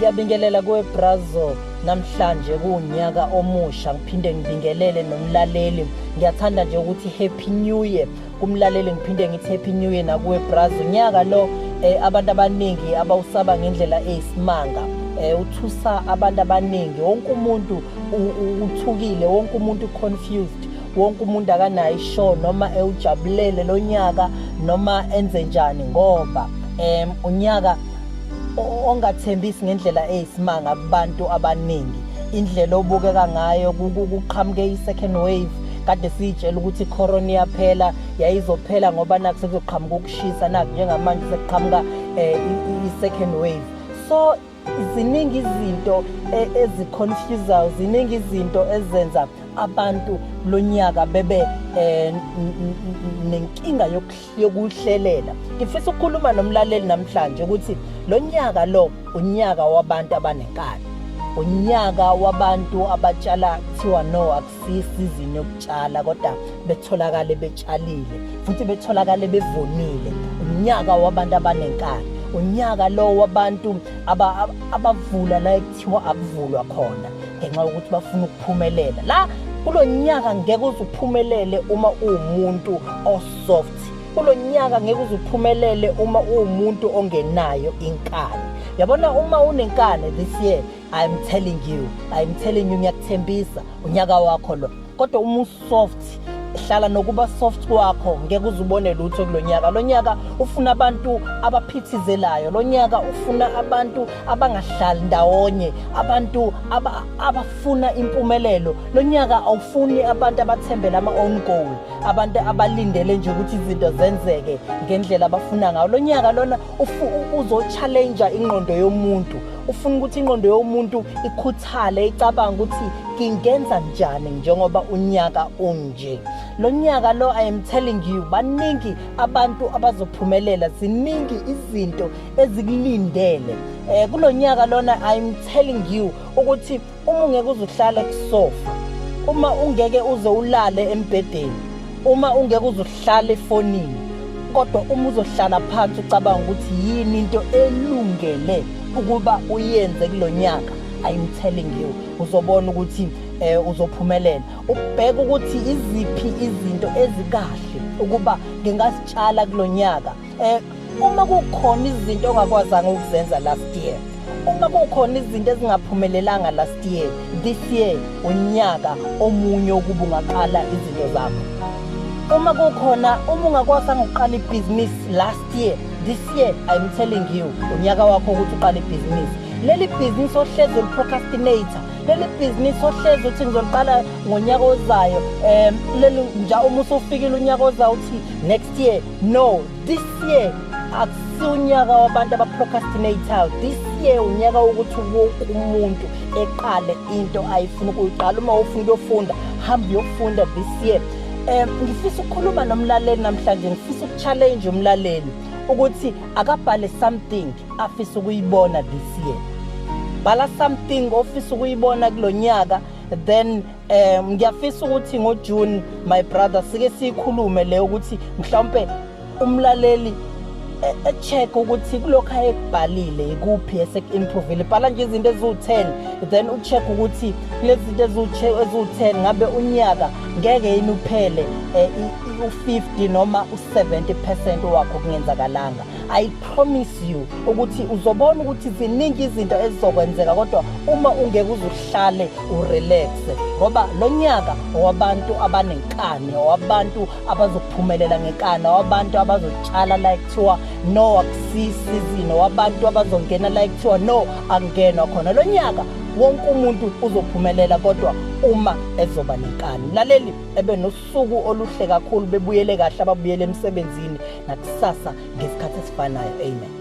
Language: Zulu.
Ngiyabingelela kuwe Brazo, namhlanje kuwunyaka omusha, ngiphinde ngibingelele nomlaleli. Ngiyathanda nje ukuthi Happy New Year kumlaleli, ngiphinde ngithi Happy New Year nakuwe Brazo. Unyaka lo abantu abaningi abawusaba ngendlela eyisimanga. Uthusa abantu abaningi, wonke umuntu uthukile, wonke umuntu confused, wonke umuntu akanayo ishow noma ewujabulele lonyaka noma enze njani, ngoba unyaka ongathembisi ngendlela eyisimanga kubantu abaningi. Indlela obukeka ngayo, kuqhamuke i-second wave. Kade siyitshela ukuthi i-corona iyaphela, yayizophela ngoba naku sekuzoqhamuka ukushisa, naku njengamanje sekuqhamuka i-second wave. So ziningi izinto eziconfusayo, ziningi izinto ezenza abantu lonyaka bebe nenkinga yokuhlelela. Ngifisa ukukhuluma nomlaleli namhlanje ukuthi lo nyaka lo unyaka wabantu abanenkani, unyaka wabantu abatshala kuthiwa no, akusisizini yokutshala, kodwa betholakale betshalile futhi betholakale bevunile. Unyaka wabantu abanenkani, unyaka lo wabantu abavula la ekuthiwa akuvulwa khona ngenxa yokuthi bafuna ukuphumelela. La kulo nyaka ngeke uze uphumelele uma uwumuntu osoft. Kulo nyaka ngeke uze uphumelele uma uwumuntu ongenayo inkani. Yabona, uma unenkani this year, I'm telling you, I'm telling you, ngiyakuthembisa, unyaka wakho lo. Kodwa uma usoft, hlala nokuba soft kwakho, ngeke uze ubone lutho kulonyaka. Lo nyaka ufuna abantu abaphithizelayo, lo nyaka ufuna abantu abangahlali ndawonye, abantu abafuna impumelelo. Lo nyaka awufuni abantu abathembela ama-own goal, abantu abalindele nje ukuthi izinto zenzeke ngendlela abafuna ngayo. Lo nyaka lona uzo-challenge ingqondo yomuntu, ufuna ukuthi ingqondo yomuntu ikhuthale, icabanga ukuthi ngingenza njani njengoba unyaka unje. Lo nyaka lo, I am telling you, baningi abantu abazophumelela, ziningi izinto ezikulindele kulo nyaka lona. I am telling you ukuthi uma ungeke uze uhlale kusofa, uma ungeke uze ulale embhedeni, uma ungeke uze uhlale efonini, kodwa uma uzohlala phansi ucabanga ukuthi yini into elungele ukuba uyenze kulonyaka, I'm telling you, uzobona ukuthi uzophumelela. Ubheka ukuthi iziphi izinto ezikahle ukuba ngingasitshala kulonyaka. Uma kukhona izinto ongakwazanga ukuzenza last year, uma kukhona izinto ezingaphumelelanga last year, this year unyaka omunye ukuba ungaqala izinto zakho. Uma kukhona, uma ungakwazanga ukuqala ibhizinisi last year, this year, I'm telling you, unyaka wakho ukuthi uqale ibhizinisi. Leli bhizinisi ohlezi uliprocrastinate, leli bhizinisi ohlezi uthi ngizoliqala ngonyaka ozayo, leli nja uma usufikile unyaka ozayo uthi next year, no, this year akusiwunyaka wabantu abaprocrastinatayo. This year unyaka wokuthi wonke umuntu eqale into ayifuna ukuyiqala. Uma ufuna ukuyofunda, hamba uyofunda this year. Ngifisa ukukhuluma nomlaleli namhlanje, ngifisa ukuchallenge umlaleli ukuthi akabhale something afisa ukuyibona this year. Bhala something ofisa ukuyibona kulonyaka, then ngiyafisa ukuthi ngoJune, my brother, sike sikhulume le ukuthi mhlawumbe umlaleli echeck ukuthi kulokho ayekubhalile ikuphi esekuimprovile. Bhala nje izinto eziwu-10, then ucheck ukuthi kulezi zinto eziwu-10 ngabe unyaka ngeke yini uphele u-50 noma u-70% wakho kungenzakalanga. I promise you ukuthi uzobona ukuthi ziningi izinto ezizokwenzeka, kodwa uma ungeke uze uhlale urelax, ngoba lo nyaka owabantu abanenkani, owabantu abazophumelela ngenkani, owabantu abazotshala la kuthiwa no, akusisizini, owabantu abazongena la kuthiwa no, akungenwa khona. Lo nyaka wonke umuntu uzophumelela, kodwa uma ezoba nenkani. Mlaleli, ebe nosuku oluhle kakhulu, bebuyele kahle ababuyele emsebenzini, nakusasa ngesikhathi esifanayo. Amen.